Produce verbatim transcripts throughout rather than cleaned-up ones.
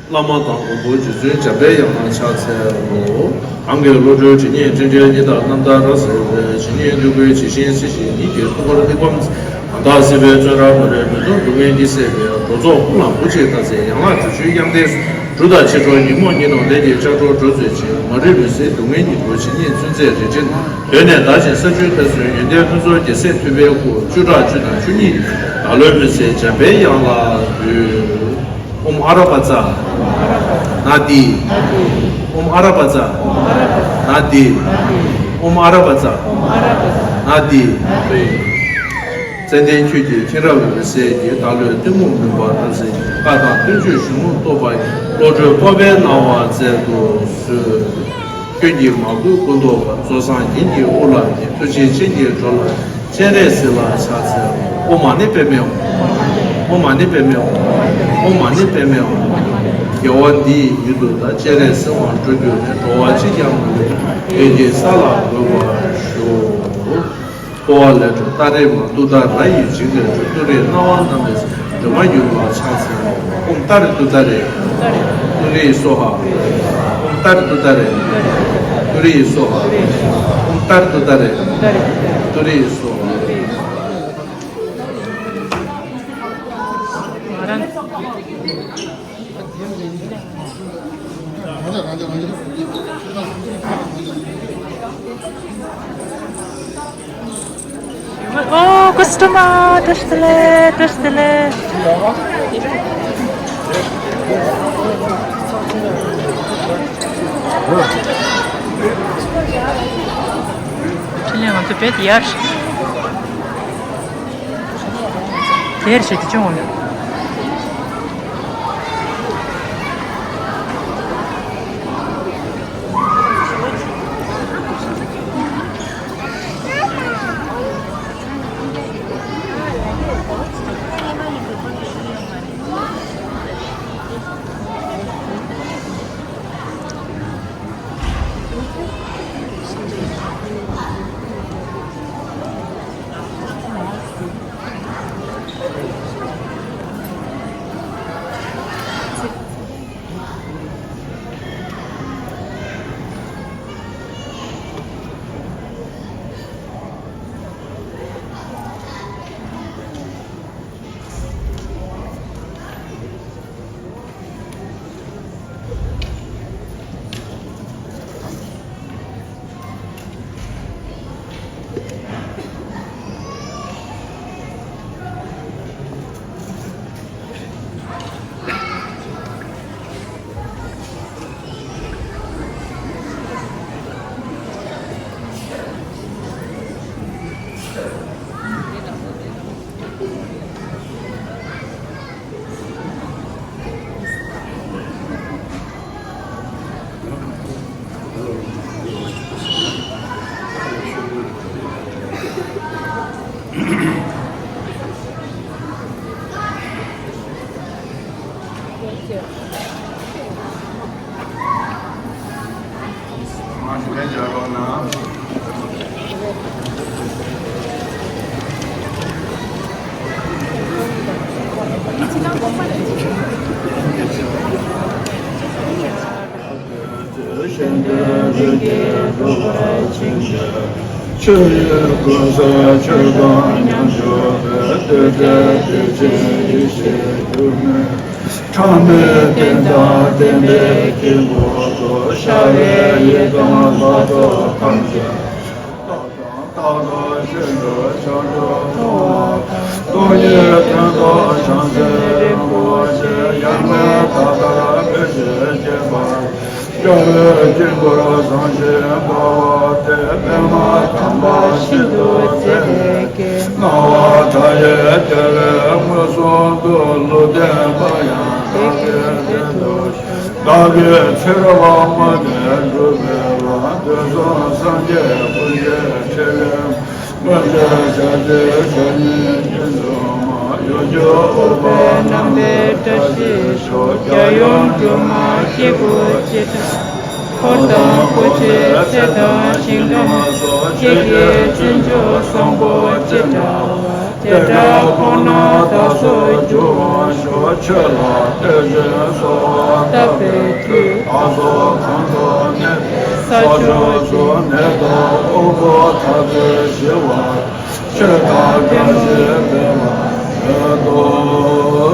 བླ་མ་དང་མགོན་པོ་རྗེ་བཙུན་འཇམ་པའི་དབྱངས་ལ་ཕྱག་འཚལ་ལོ། གང་གི་བློ་གྲོས་ཇི་སྙེད་སྤྲིན་བྲལ་ཉི་ལྟར་རྣམ་དག་རབ་གསལ་བའི། ཇི་སྙེད་འདོད་དགུའི་ཇི་བཞིན་སྲིད་ཞིའི་ཉིད་ཀྱི་ཐུགས་ཀར་གཏིང་སྒོམ་གང་དག་སྲིད་པའི་བཙོན་རར་མ་རུལ་མི་འདོར་སྡུག་བསྔལ་གྱིས་བསད་པའི། འགྲོ་ཚོགས་ཀུན་ལ་སྐུ་མཆེད་མཐའ་ཚེ་ཡན་ལག་དྲུག་ཅུའི་དབྱངས་ལྡན་སུ། གྲུ་དང་ཆེ་ཁྲོ་ཉིན་མོ་ཉིན་ནོར་ལས་ཀྱི་ལྕགས་སྒྲོག་སྒྲོག་མཛོད་ཅིང་། མ་རིག་མུན་སེལ་སྡུག་བསྔལ་གྱི་མགོ་ཇི་སྙེད་ཚུན་ཚད་རལ་གྲིའི། གདོད་ནས་དག་ཅིང་ས་བཅུའི་མཐའ་ཚུན་ཡོན་ཏན་ཕུན་ཚོགས་རྒྱལ་སྲས་ཐུབ་པའི་སྐུ། བཅུ་ཕྲག་བཅུ་དང་བཅུ་གཉིས་བདག་བློའི་མུན་སེལ་འཇམ་པའི་དབྱངས་ལ་འདུད། ཨོཾ་ཨ་ར་པ་ཙ་ན་དྷཱིཿ། ཨོཾ་ཨ་ར་པ་ཙ་ན་དྷཱིཿ། ཨོཾ་ཨ་ར་པ་ཙ་ན་དྷཱིཿ། ཙནྡན་ཁྱོད་ཀྱི་མཁྱེན་རབ་འོད་ཟེར་གྱིས། བདག་བློའི་གཏི་མུག་མུན་པ་རབ་བསལ་ཞིང་། བཀའ་དང་བསྟན་བཅོས་གཞུང་ལུགས་རྟོགས་པ་ཡི། བློ་གྲོས་སྤོབས་པའི་སྣང་བ་སྩལ་དུ་གསོལ། སྐྱོན་གྱིས་མ་གོས་སྐུ་མདོག་དཀར། སྩོལ་བཟང་རྒྱན་གྱིས་དབུ་ལ་བརྒྱན། ཐུགས་རྗེའི་སྤྱན་གྱིས་འགྲོ་ལ། སྤྱན་རས་གཟིགས་ལ་ཕྱག་འཚལ་ལོ། ཨོཾ་མ་ཎི་པདྨེ་ཧཱུྃ། ཨོཾ་མ་ཎི་པདྨེ་ཧཱུྃ། ཨོཾ་མ་ཎི་པདྨེ་ཧཱུྃ། དགེ་བ་འདི་ཡི་མྱུར་དུ་བདག། སྤྱན་རས་གཟིགས་དབང་འགྲུབ་གྱུར་ནས། འགྲོ་བ་གཅིག་ཀྱང་མ་ལུས་པ། བདེ་སྐྱིད་ས་ལ་འགོད་པར་ཤོག། འཕོ་བ་ལས་གྲོལ་ཏཱ་རེ་མ་ཏུཏྟཱ་ར་ཡི་ཞིང་ལས་གྲོལ། ཏུ་རེའི་སྣང་བ་རྣམས་ལས་སྒྲོལ་མ་ཡུམ་ལ་ཕྱག་འཚལ་ལོ། ཨོཾ་ཏཱ་རེ་ཏུཏྟཱ་རེ་ཏུ་རེ་སྭཱ་ཧཱ། ཨོཾ་ཏཱ་རེ་ཏུཏྟཱ་རེ་ཏུ་རེ་སྭཱ་ཧཱ། ཨོཾ་ཏཱ་རེ་ཏུཏྟཱ་རེ་ཏུ་རེ་སྭཱ་ཧཱ། ཨོ། ཀ་སི་ཊ་མར་བཀྲ་ཤིས་བདེ་ལེགས། བཀྲ་ཤིས་བདེ་ལེགས། ཁྱེད་ལ་ང་ཚོ་བེད་ཡར། དེར་བྱེད་དུ་བྱུང་བ། ཆོས་ཡི་གོ་ས་ཆོས་དང་མཉམ་སྦྱོར་བའི། བསྟོད་ཕྲད་བསྟོད་ཆེན་ཡེ་ཤེས་སྒྱུ་མའི། ཕྲ་མོའི་རྟེན་དང་བརྟེན་པའི་དཀྱིལ་འཁོར་དུ། ཤར་བའི་ཡི་དམ་ལྷ་ཚོགས་ཐམས་ཅད། རྟག་ཏུ་བཞུགས་པའི་ཕྱག་རྒྱར་གཏོང་བ་དང་། སྟོང་ཉིད་དོན་རྟོགས་བྱང་སེམས་རིན་པོ་ཆེ། ཡར་ངོའི་ཟླ་ལྟར་འོད་ཟེར་འཕྲོས་པ། རྒྱལ་བའི་དཀྱིལ་འཁོར་བཟང་ཞིང་དགའ་བ་སྟེ། པདྨ་དམ་པ་ཤིན་ཏུ་མཛེས་པའི་དཀྱིལ། སྣང་བ་མཐའ་ཡས་རྒྱལ་བའི་དངོས་སུ་འདུ། ལུས་ལྡན་པ་ཡང་དག་པའི་རྫས་དུ་བདག་གི་ཚེ་རབས་མ་ནས་སྒྲུབ་པའི་ལམ། དུས་གསུམ་སངས་རྒྱས་ཀུན་གྱི་ཕྲིན་ལས། མངོན་བརྗོད་བྱ་ཕྱིར་ཕྱོགས་གཉིས་ཀྱི་འཛུལ་མ། གཡོ་སྒྱུ་འུག་པ་རྣམ་པའི་བཀྲ་ཤིས་ཤོག། རྒྱལ་ཡུམ་སྒྲོལ་མ་སྐྱེ་དགུའི་སྤྱི་དང་། འཁོར་དང་སྐུ་མཆེད་ཚེ་དང་ཞིང་ཁམས་སོགས། ཁྱེད་ཀྱི་བྱིན་མཆོག་བཟང་པོ་ཅི་འདྲ་བ། དེ་འདྲ་ཁོ་ན་བདག་སོགས་འགྱུར་བར་ཤོག་ཆོས་ལ་གཏེར་ཆེན་གསོལ་བ་བཏབ་པའི་མཐུས། བདག་སོགས་གང་དུ་གནས་པའི་ས་ཕྱོགས་སུ། ནད་དང་དབུལ་ཕོངས་མཐའ་ཡས་ཞི་བར། ཆོས་དང་དགའ་བཞིན་ཕན་པར་མཛད་དུ་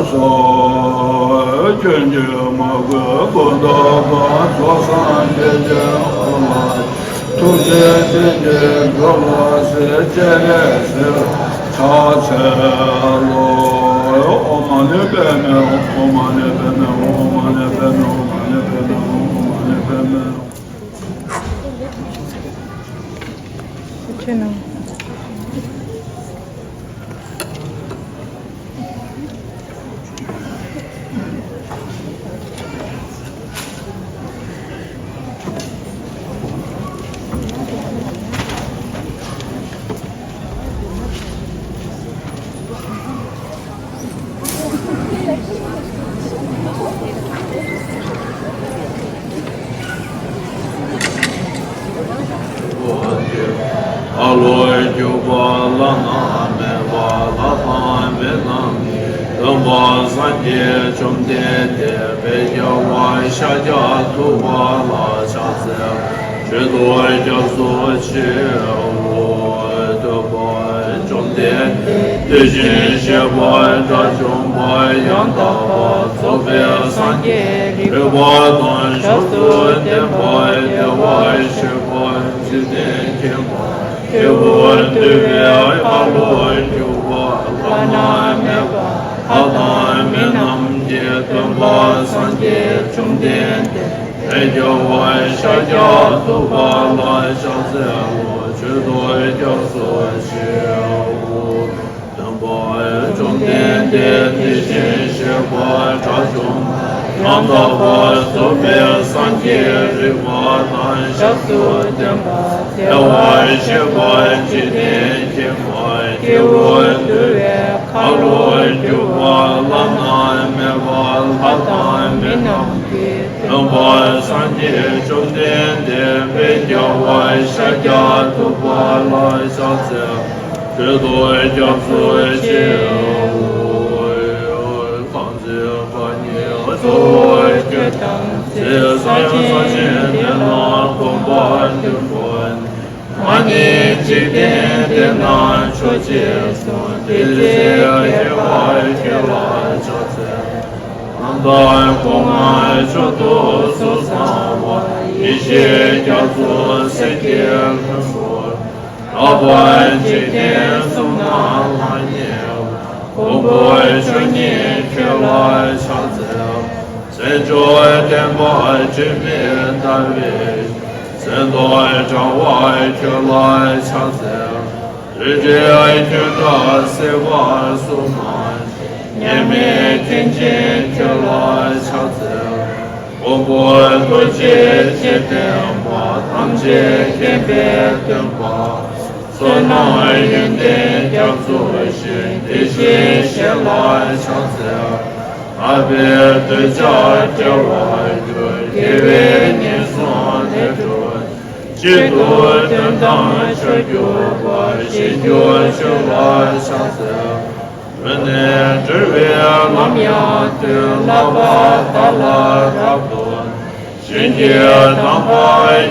གསོལ། སྐྱོན་གྱིས་མ་གོས་སྐུ་མདོག་དཀར། རྫོགས་སངས་རྒྱས་ཀྱི་དབུ་ལ། ཐུགས་རྗེའི་སྤྱན་གྱིས་འགྲོ་ལ་གཟིགས། སྤྱན་རས་གཟིགས་ལ་ཕྱག་འཚལ་ལོ། ཨོཾ་མ་ཎི་པདྨེ་ཧཱུྃ། ཨོཾ་མ་ཎི་པདྨེ་ཧཱུྃ། ཨོཾ་མ་ཎི་པདྨེ་ཧཱུྃ། ཨོཾ་མ་ཎི་པདྨེ་ཧཱུྃ། ཨོཾ་མ་ཎི་པདྨེ་ཧཱུྃ། ཁྱེད་ནང་། ཁ་ལོ་སྒྱུར་བ་བླ་ན་མེད་པ། ལྷ་དང་མི་རྣམས་ཀྱི་སྟོན་པ་སངས་རྒྱས་བཅོམ་ལྡན་འདས་དཔལ་རྒྱལ་བ་ཤཱཀྱ་ཐུབ་པ་ལ་ཕྱག་འཚལ་ལོ། མཆོད་དོ་སྐྱབས་སུ་མཆིའོ། སྟོན་པ་བཅོམ་ལྡན་འདས། དེ་བཞིན་གཤེགས་པ་དགྲ་བཅོམ་པ། ཡང་དག་པར་རྫོགས་པའི་སངས་རྒྱས། རིག་པ་དང་ཞབས་སུ་ལྡན་པ། བདེ་བར་གཤེགས་པ། འཇིག་རྟེན་མཁྱེན་པ། སྐྱེས་བུ་འདུལ་བའི་ཁ་ལོ་སྒྱུར་བ། བླ་ན་མེད་པ། ལྷ་དང་མི་རྣམས་ཀྱི་སྟོན་པ་སངས་རྒྱས་བཅོམ་ལྡན་འདས། དཔལ་རྒྱལ་བ་ཤཱཀྱ་ཐུབ་པ་ལ་ཕྱག་འཚལ་ལོ། མཆོད་དོ་སྐྱབས་སུ་མཆིའོ། སྟོན་པ་བཅོམ་ལྡན་འདས། དེ་བཞིན་གཤེགས་པ་དགྲ་བཅོམ་པ། ཡང་དག་པར་རྫོགས་པའི་སངས་རྒྱས། རིག་པ་དང་ཞབས་སུ་ལྡན་པ། བདེ་བར་གཤེགས་པ། འཇིག་རྟེན་མཁྱེན་པ། སྐྱེས་བུ་འདུལ་བའི་ཁ་ལོ་སྒྱུར་བ། བླ་ན་མེད་པ། ལྷ་དང་མི་རྣམས་ཀྱི་སྟོན་པ་སངས་རྒྱས་བཅོམ་ལྡན་འདས། དཔལ་རྒྱལ་བ་ཤཱཀྱ་ཐུབ་པ་ལ་ཕྱག་འཚལ། མཆོད་དོ་སྐྱབས་སུ་མཆིའོ། གང་ཚེ་བར་གཉིས་གཙོ་བོ་ཁྱོད་བལྟམས་ཚེ། ས་ཆེན་ས་ཆེན་དེ་ན་གོམ་པ་བདུན་བོར་ནས། ང་ནི་འཇིག་རྟེན་འདི་ན་མཆོག་ཅེས་གསུངས། དེ་ཚེ་ཁྱད་པར་ཁྱོད་ལ་ཕྱག་འཚལ། ལམ་དང་སྒོ་ལྔ་མཆོག་ཏུ་གཟུགས་བཟང་བ། ཡེ་ཤེས་རྒྱ་མཚོ་སེང་གེ་ལྷུན་པོ། རགས་པ་འཇིག་རྟེན་གསུམ་ན་ལྷང་ངེ་བ། མགོན་པོ་མཆོག་བརྙེས་ཁྱོད་ལ་ཕྱག་འཚལ། སེམས་མཆོག་བརྟན་པ་སྤྲིན་མེད་ཟླ་བའི། སེམས་རྟོག་བྲལ་བ་ཁྱོད་ལ་ཕྱག་འཚལ། རིག་འཛིན་ཁྱོད་འདྲ་སྲིད་པར་སུ་མ་མཆིས། མཉམ་མེད་མཁན་ཆེན་ཁྱོད་ལ་ཕྱག་འཚལ། མགོན་པོ་རྡོ་རྗེ་འཇིག་རྟེན་པ། ཐམས་ཅད་མཁྱེན་པའི་སྟོན་པ། བསོད་ནམས་ཡོན་ཏན་རྒྱ་མཚོ་བཞིན། དེ་བཞིན་གཤེགས་ལ་ཕྱག་འཚལ། ཐར་པའི་གདུལ་བྱ་བདེ་བར་གྱུར། དགེ་བའི་ཉེས་ལྟུང་ལས་གྲོལ། གཅིག་ཏུ་དོན་དམ་འཆར་གྱུར་པ། ཞིང་སྐྱོང་ཆོས་ལ་ཕྱག་འཚལ། རོལ་ནས་སྒྲོལ་བའི་ལམ་ཡང་སྟོན། བསླབ་པ་དག་ལ་རབ་ཏུ། ཞིང་གི་དམ་པ་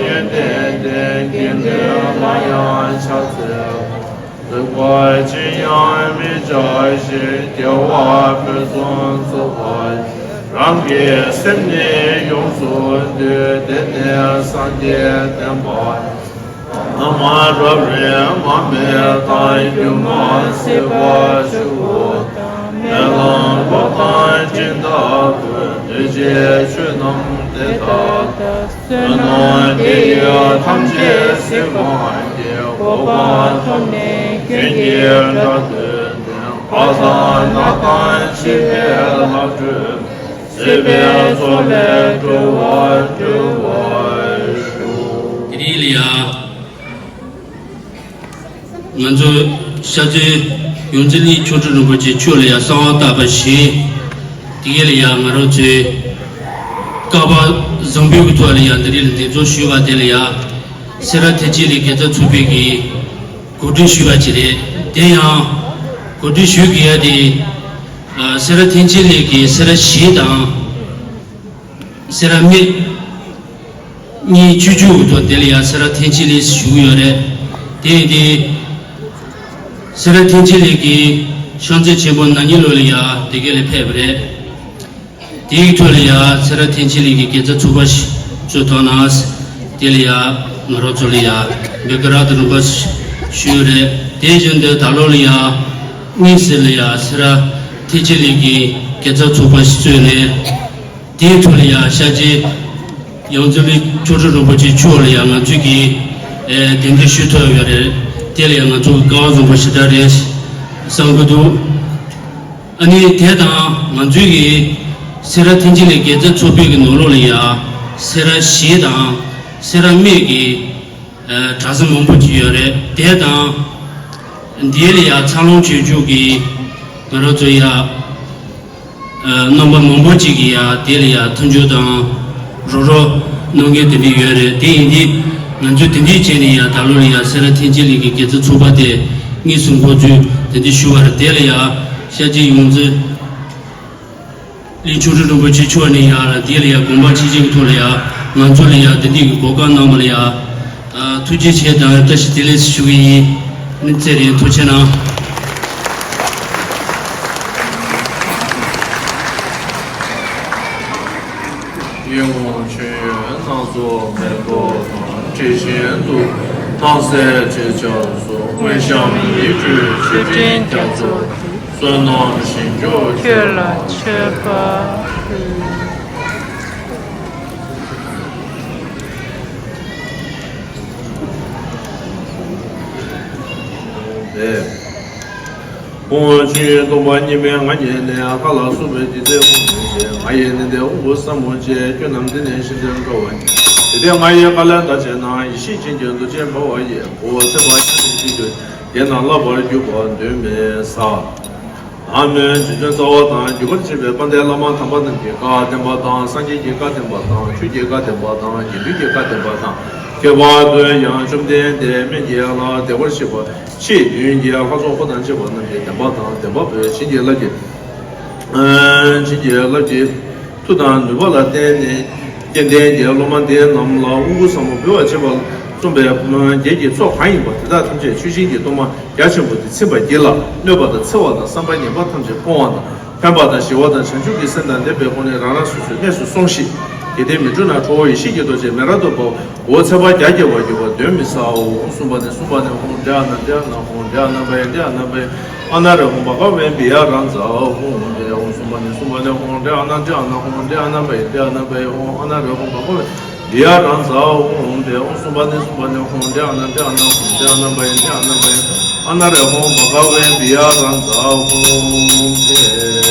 ཡོན་ཏན་ལྡན། དགེ་འདུན་ལ་ཡང་ཕྱག་འཚལ། གཟུགས་པོ་ཅིར་ཡང་མི་འཇིགས་ཤིང་། རྒྱལ་བ་ཕུན་སུམ་ཚོགས་པ། རང་གི་སེམས་ནི་ཡོངས་སུ་འདུལ། དེ་ནས་སངས་རྒྱས་བསྟན་པ། ན་མ་རབ་རིབ་མར་མེ་དང་། སྒྱུ་མ་སྲིད་པ་ཆུ་བོ་དང་། རྨི་ལམ་འོད་དང་སྤྲིན་ལྟ་བུ། འདུས་བྱས་ཆོས་རྣམས་དེ་ལྟར་གདའ། བསོད་ནམས་དེ་ཡིས་ཐམས་ཅད་གཟིགས་པ་ཉིད། གོ་འཕང་ཐོབ་ནས་ཀུན་གྱི་སྒྲ་དོན་ལྡན། ལྷ་དང་ནགས་དང་ཆེ་བའི་ལྷ་འཕྲུལ། སྲིད་པའི་མཚོ་ལས་སྒྲོལ་བར་སྒྲོལ་བར་ཤོག་དེ་རིང་ལ་ཡ། ང་ཚོ་ཤར་རྩེ་ཡོངས་འཛིན་ལི་མཆོག་སྤྲུལ་རིན་པོ་ཆེ་མཆོག་ལ་ཡ་གསང་བ་བཏབ་པ་བཞིན། དེ་ག་ལ་ཡ་ང་རང་ཚོའི་ཀ་པ་བཟང་པོའི་གི་ཐོག་ལ་ཡ་འདི་རིང་ལ་འདེབས་འཛུགས་ཞུས་པ་དེ་ལ་ཡ། སེ་ར་ཐེ་ཅི་ལི་དགེ་རྩ་ཚོགས་པའི་གི་གོ་སྒྲིག་ཞུས་པ་ཅིག་རེད། དེ་ཡང་ གོ་སྒྲིག་ཞུ་གི་ཡ་དེ། སེ་ར་ཐེངས་གཅིག་ལས་ཀྱི་སེ་ར་བཞི་དང་སེ་ར་སྨད་གཉིས་བཅུ་བཅུ་ཐོག་དེ་ལ་ཡ་སེ་ར་ཐེངས་གཅིག་ལས་ཞུ་གི་ཡོད་རེད། དེ་ཡིན་དེ། སེ་ར་ཐེངས་གཅིག་ལས་ཀྱི་ཤང་ཚེ་ཆེན་པོ་ན་ནིང་ལོ་ལ་ཡ་དེ་ག་ལ་ཕེབས་པ་རེད། དེའི་ཐོག་ལ་ཡ་སེ་ར་ཐེངས་གཅིག་ལས་ཀྱི་དགེ་རྩ་ཚོགས་པ་ཞིག་གཙོས་ཐོག་ན། དེ་ལ་ཡ་ང་རང་ཚོ་ལ་ཡ་བེ་ཀ་ར་དུ་རིམ་པ་ཞུས་རེད། དེ་བཞིན་དུ་ད་ལོ་ལ་ཡ་དངོས་སུ་ལ་ཡ་སེ་ར་ཐེངས་གཅིག་ལས་ཀྱི་དགེ་རྩ་ཚོགས་པ་ཞིག་གཙོས་ནས། དེའི་ཐོག་ལ་ཡ་ཤར་རྗེ་ཡང་རྩེ་ལི་མཆོག་སྤྲུལ་རིན་པོ་ཆེ་མཆོག་ལ་ཡ་ང་ཚོས་ཀྱི་ཨེ་གདན་འདྲེན་ཞུ་ཐུབ་ཡོད་རེད། དེ་ལ་ཡ་ང་ཚོ་གི་སྐལ་བ་བཟང་པོ་ཞེ་དྲག་རེད་བསམ་གྱི་འདུག་ཨ་ནི་དེ་དང་ང་ཚོའི་གི་སེ་ར་ཐེངས་གཅིག་ལས་དགེ་རྩ་ཚོགས་པའི་གི་ནང་ལོགས་ལ་ཡ་སེ་ར་བཞི་དང་སེ་ར་སྨད་ཀྱི་ཨ་གྲྭ་ས་མང་པོ་ཅིག་ཡོད་རེད། དེ་དང་འདི་ལ་ཡ་འཚར་ལོངས་བྱེད་ཕྱོགས་ཀྱི་ང་རང་ཚོ་ཡ་ཨ་རྣམ་པ་མང་པོ་ཅིག་གི་ཡ་དེ་ལ་ཡ་མཐུན་འགྱུར་དང་རོགས་རོགས་གནང་མཁན་དེ་འདྲ་ཡོད་རེད། དེ་ཡིན་དུས་ང་ཚོས་དེ་འདྲ་བྱས་ནས་ཡ་ད་ལོ་ལ་ཡ་སེ་ར་ཐེངས་གཅིག་ལས་ཀྱི་དགེ་རྩ་ཚོགས་པ་དེ་དངོས་སུ་འགོ་འཛུགས་དེ་འདྲ་ཞུ་བ་རེད། དེ་ལ་ཡ་ཤར་རྗེ་ཡང་རྩེ་ལི་མཆོག་སྤྲུལ་རིན་པོ་ཆེ་མཆོག་ནས་ཡ་འདི་ལ་ཡ་དགོངས་པ་ཆེ་ཆེན་གྱི་ཐོག་ལ་ཡ་ང་ཚོ་ལ་ཡ་འདི་འདྲའི་གི་གོ་སྐབས་གནང་བ་ལ་ཡ་ཐུགས་རྗེ་ཆེ་དང་བཀྲ་ཤིས་བདེ་ལེགས་ཞུ་གི་ཡིན། ཨ་ནི་བརྩེ་རེ་ཐུགས་རྗེ་གནང་། ཡིད་འོང་མཆོད་ཡོན་སྣ་ཚོགས་མེ་ཏོག་དང་། དྲི་ཞིམ་བདུག་སྣང་གསལ་དྲི་ཆབ་སོགས། དངོས་བཤམས་ཡིག་འབྲུ་མཆོད་སྤྲིན་རྒྱ་མཚོ། བསོད་ནམས་ཞིང་སྐྱོང་ཁྱོད་ལ་མཆོད་པ་ཕུལ། ཁོང་ཆོས་སྟོན་པ་སྙིགས་མའི་ང་རྒྱལ་ནས། ལྷ་ལ་སོགས་པའི་སྡིག་སྩལ་དབང་དུ་བྱས། ང་ཡི་ནི་དེ་དབང་པོ་ཟབ་མོ་ཆེ། ཁྱོད་རྣམས་འདི་ནས་ཤིན་ཏུ་འགྲོ་བ་ཉིད། དེ་ལྟར་ང་ཡི་བཀའ་ལས་འདའ་བྱེད་ན། ཡེ་ཤེས་ཆེན་གྱི་རྡོ་རྗེ་འབར་བ་ཡིས། འཁོར་བ་ཚེ་དཔག་བསམ་གྱིས་མི་ཁྱབ། དེ་རྣམས་བསླབ་པར་གྱུར་པ་སྟོན་པའི་ས། ན་མོའི་རྗེ་བཙུན་རྩ་བ་དང་། རྒྱུད་པར་བྱེད་པའི་དཔལ་ལྡན་བླ་མ་དམ་པ་རྣམས་ཀྱི་བཀའ་བདེན་པ་དང་། སངས་རྒྱས་ཀྱི་བཀའ་བདེན་པ་དང་། ཆོས་ཀྱི་བཀའ་བདེན་པ་དང་། དགེ་འདུན་གྱི་བཀའ་བདེན་པ་དང་། ཁྱད་པར་དུ་ཡང་བཅོམ་ལྡན་འདས་སྨན་གྱི་བླ་བདེ་བར་གཤེགས་པ་ཆེས་མདུན་གྱི་ལྷ་ཚོགས་འཁོར་དང་བཅས་པ་རྣམས་ཀྱི་བདེན་པ་དང་། བདེན་པ་པོས་བྱིན་གྱིས་བརླབས་ཀྱི། བྱིན་གྱིས་བརླབས་ཀྱི། མཐུ་དང་ནུས་པ་ལ་བརྟེན་ནས། སྐལ་ལྡན་གྱི་སློབ་མ་འདི་རྣམས་ལ་དབང་བསྐུར་ཟབ་མོ་འབུལ་བར་བྱེད་པ་གསུངས་པའི་རྒྱལ་གྱི་ཚོགས་གང་ཡིན་པ་དེ་དག་ཐམས་ཅད་ཆོས་དབྱིངས་ཀྱི་གཏོར་མ་རྒྱ་ཆེན་པོ་འདི་ཚིམ་པ་ཉིད་ལ་གནོད་པ་དང་འཚེ་བ་དང་བསམ་པ་ངན་པ་ཐམས་ཅད་སྤོང་བ་དང་། ཕན་པ་དང་ཞི་བ་དང་བྱང་ཆུབ་ཀྱི་སེམས་དང་ལྡན་པའི་སྒོ་ནས་རང་རང་སོ་སོའི་གནས་སུ་སོང་ཞིག་གལ་ཏེ་མི་འགྲུབ་ན་ཁྲོ་བོ་ཡེ་ཤེས་ཀྱི་རྡོ་རྗེ་མེ་རག་ཏུ་འབར་བ། འོད་ཚེ་དཔག་བརྒྱ་བརྒྱ་བར་གྱུར་པ་གདོན་མི་ཟ་འོང་། གསུངས་པ་ནས་གསུངས་པ་ནས་ཧཱུྃ་ཏྲེ་ཨ་ན་ཏྲེ་ཨ་ན་ཧཱུྃ་ཏྲེ་ཨ་ན་པ་ཡེ་ཏྲེ་ཨ་ན་པ་ཡེ། ཨ་ན་རེ་ཧཱུྃ་བྷ་ག་ཝེ་བི་ཡ་ར་ཛ་ཧཱུྃ་ཏྲེ་ཧཱུྃ། གསུངས་པ་ནས་གསུངས་པ་ནས་ཧཱུྃ་ཏྲེ་ཨ་ན་ཏྲེ་ཨ་ན་ཧཱུྃ་ཏྲེ་ཨ་ན་པ་ཡེ་ཏྲེ་ཨ་ན་པ་ཡེ་ཧཱུྃ། ཨ་ན་རེ་ཧཱུྃ་བྷ་ག་ཝེ་བི་ཡ་ར་ཛ་ཧཱུྃ་ཏྲེ་ཧཱུྃ། གསུངས་པ་ནས་གསུངས་པ་ནས་ཧཱུྃ་ཏྲེ་ཨ་ན་ཏྲེ་ཨ་ན་ཧཱུྃ་ཏྲེ་ཨ་ན་པ་ཡེ་ཏྲེ་ཨ་ན་པ་ཡེ། ཨ་ན་རེ་ཧཱུྃ་བྷ་ག་ཝེ་བི་ཡ་ར་ཛ་ཧཱུྃ་ཏྲེ།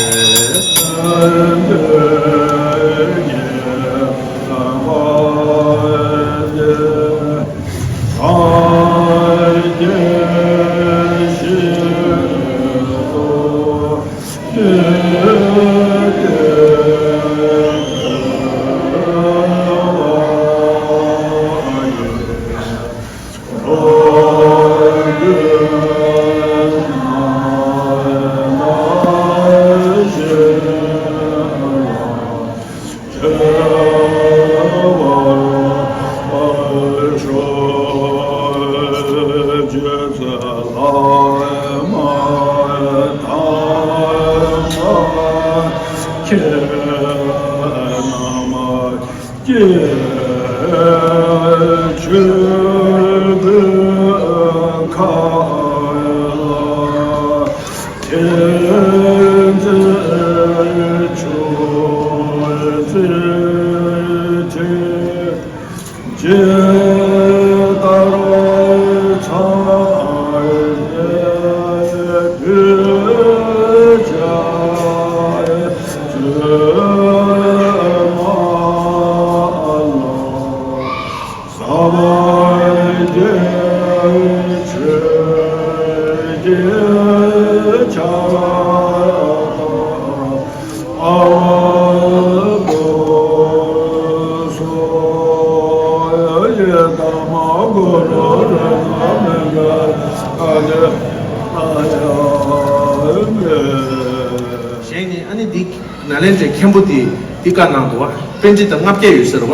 ལན་དེ་མཁན་པོ་དེ་འདི་བཀའ་གནང་འདུག་བ། པཎྜི་ཏ་ལྔ་བརྒྱ་ཡོད་ཟེར་བ།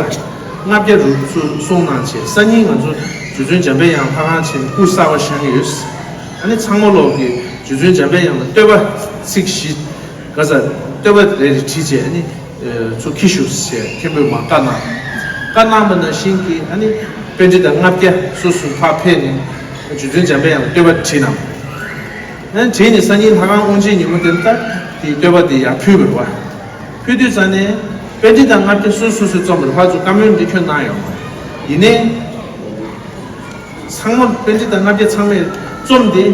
ལྔ་བརྒྱ་རུ་ཚུར་གསུང་གནང་བྱས། སང་ཉིན་ང་ཚོ་རྗེ་བཙུན་འཇམ་པའི་དབྱངས་ལྷ་ཁང་ཆེན་སྐུ་གསར་པ་བཞེངས་ཡོད། ཨ་ནི་ཚང་མ་ལོག་གི་རྗེ་བཙུན་འཇམ་པའི་དབྱངས་ལ་བསྟོད་པ་ཚིག་བཞི་ག་ས་བསྟོད་པ་རེ་རེ་བྲིས་བྱས། ཨ་ནི་ཚུར་འཁྱེར་ཤོག་ཟེར་མཁན་པོས་མར་བཀའ་གནང་། བཀའ་གནང་བ་ནང་བཞིན་གྱི་ཨ་ནི་པཎྜི་ཏ་ལྔ་བརྒྱ་སོ་སོ་ཕར་ཕེབས་ནས་རྗེ་བཙུན་འཇམ་པའི་དབྱངས་ལ་བསྟོད་པ་བྲིས་གནང་། ཨ་ནི་བྲིས་ནས་སང་ཉིན་ལྷ་ཁང་དབུ་འབྱེད་ཉིན་མོ་དེ་ལ་ད་དེའི་བསྟོད་པ་དེ་ཡར་ཕུལ་བ་རེད་བ། ཕུལ་དུས་ཙང་ནས་པཎྜི་ཏ་ལྔ་བརྒྱ་སོ་སོ་སོས་རྩོམ་པ་རེད། ཕར་ཚུར་བཀའ་མོལ་འདི་ཁྱོན་གནང་ཡོད་མ་རེད། ཡིན་ནའི། ཚང་མ་པཎྜི་ཏ་ལྔ་བརྒྱ་ཚང་མས་རྩོམ་དེ་